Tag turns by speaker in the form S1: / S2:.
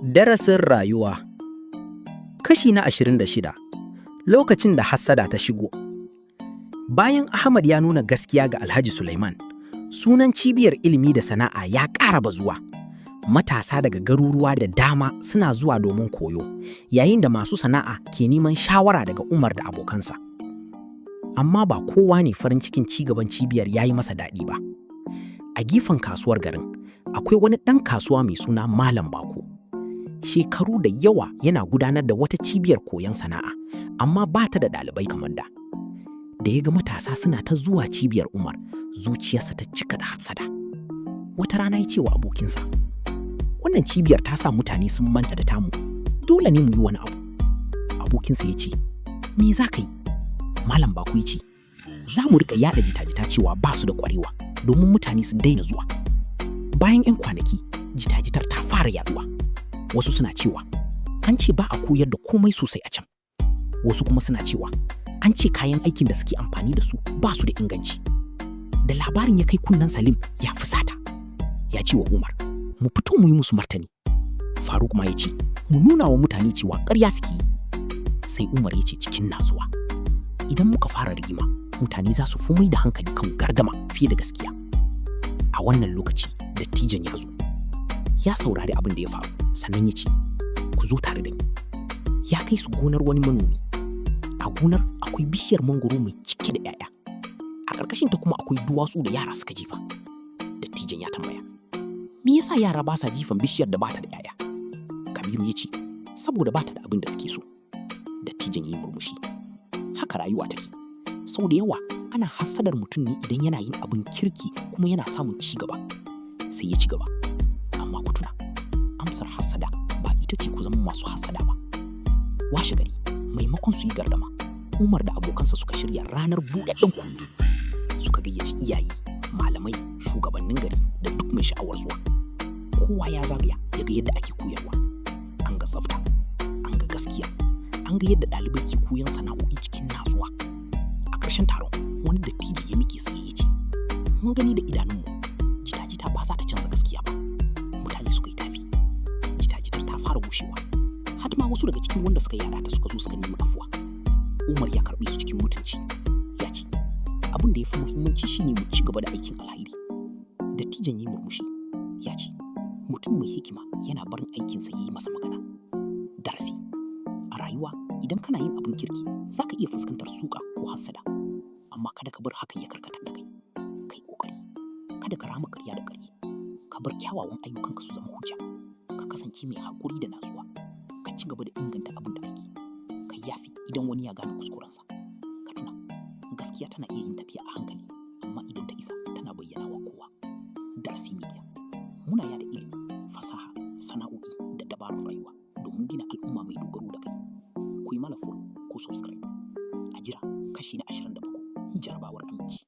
S1: Darasin rayuwa. Kashi na 26. Lokacin da hassada ta shigo. Bayan Ahmad ya nuna gaskiya ga Alhaji Suleiman, sunan cibiyar ilimi da sana'a ya ƙara bazuwa. Matasa daga garuruwa da dama suna zuwa domin koyo, yayin da masu sana'a ke neman shawara daga Umar da abokansa. Amma ba kowa ne farin cikin cigaban cibiyar ya yi masa daɗi ba. A gefen kasuwar garin, akwai wani ɗan kasuwa mai suna Malam Bako. Shekaru da yawa yana gudanar da wata cibiyar koyon sana'a, amma ba ta da ɗalibai kamar da. Da ya ga matasa suna ta zuwa cibiyar Umar, zuciyarsa ta cika da hassada. Wata rana ya ce wa abokinsa, "Wannan cibiyar ta sa mutane sun manta da tamu, dole ne mu yi wani abu." Abokinsa ya ce, "Me za ka yi?" Malam Bako ya ce, "Za mu riƙa yaɗa jita-jita cewa ba su da ƙwarewa domin mutane su daina zuwa." Bayan 'yan kwanaki, jita-jitar ta fara yaduwa. Wasu suna cewa, "An ce ba a koyar da komai sosai a can." Wasu kuma suna cewa, "An ce kayan aikin da suke amfani da su ba su da inganci." Da labarin ya kai kunnen Salim, ya fusata. Ya ce wa Umar, "Mu fito mu yi musu martani." Faruk ma ya ce, "Mu nuna wa mutane cewa ƙarya suke yi." Sai Umar ya ce cikin natsuwa, "Idan muka fara rigima, mutane za su fi mai da hankali kan gardama fiye da gaskiya." A wannan lokaci, dattijon ya zo. Ya saurari abin da ya faru, sannan ya ce, "Ku zo tare da ni." Ya kai su gonar wani manomi. A gonar akwai bishiyar mangoro mai cike da 'ya'ya. A ƙarƙashin ta kuma akwai duwatsu da yara suka jefa. Dattijon ya tambaya, "Me yasa yara ba sa jifan bishiyar da bata da 'ya'ya?" Kabiru ya ce, "Saboda bata da abin da suke so." Dattijon ya yi murmushi. "Haka rayuwa take. Sau da yawa ana hassadar mutum ne idan yana yin abin kirki kuma yana samun ci gaba." Sai ya ci gaba, "Amma ku tuna, amsar hassada ba ita ce ku zama masu hassada ba." Washe gari, maimakon su yi gardama, Umar da abokansa suka shirya ranar buɗaɗɗen koyo. Suka gayyaci iyaye, malamai, shugabannin gari da duk mai sha'awar zuwa. Kowa ya zagaya ya ga yadda ake koyarwa. An ga tsafta, an ga gaskiya, an ga yadda ɗalibai ke koyon sana'o'i cikin natsuwa. A ƙarshen taron, wani dattijo ya miƙe tsaye ya ce, "Mun gani da idanunmu, jita-jita ba za ta canza gaskiya ba." Mutane suka yi tafi. Jita-jitar ta fara gushewa. Har ma wasu daga cikin wanda suka yada ta suka zo suka nemi afuwa. Umar ya karɓe su cikin mutunci. Ya ce, "Abin da ya fi muhimmanci shine mu ci gaba da aikin alhairi." Dattijon ya yi murmushi. Ya ce, "Mutum mai hikima yana barin aikinsa ya yi masa magana." Darasi. A rayuwa, idan kana yin abin kirki, za ka iya fuskantar suka ko hassada. Amma kada ka bar hakan ya karkatar da kai. Kai ƙoƙari. Kada ka rama ƙarya da ƙarya. Ka bar kyawawan ayyukanka su zama hujja. Ka kasance mai haƙuri da natsuwa. Ka ci gaba da inganta abin da kake. Ka yafe idan wani ya gane kuskurensa. Ka tuna, gaskiya tana iya yin tafiya a hankali, amma idan ta isa, tana bayyana wa kowa. Darasi Media. Muna yada ilimi, fasaha, sana'o'i da dabarun rayuwa domin gina al'umma mai dogaro da kai. Ku yi mana follow ko subscribe. A jira kashi na 27, jarabawar aminci.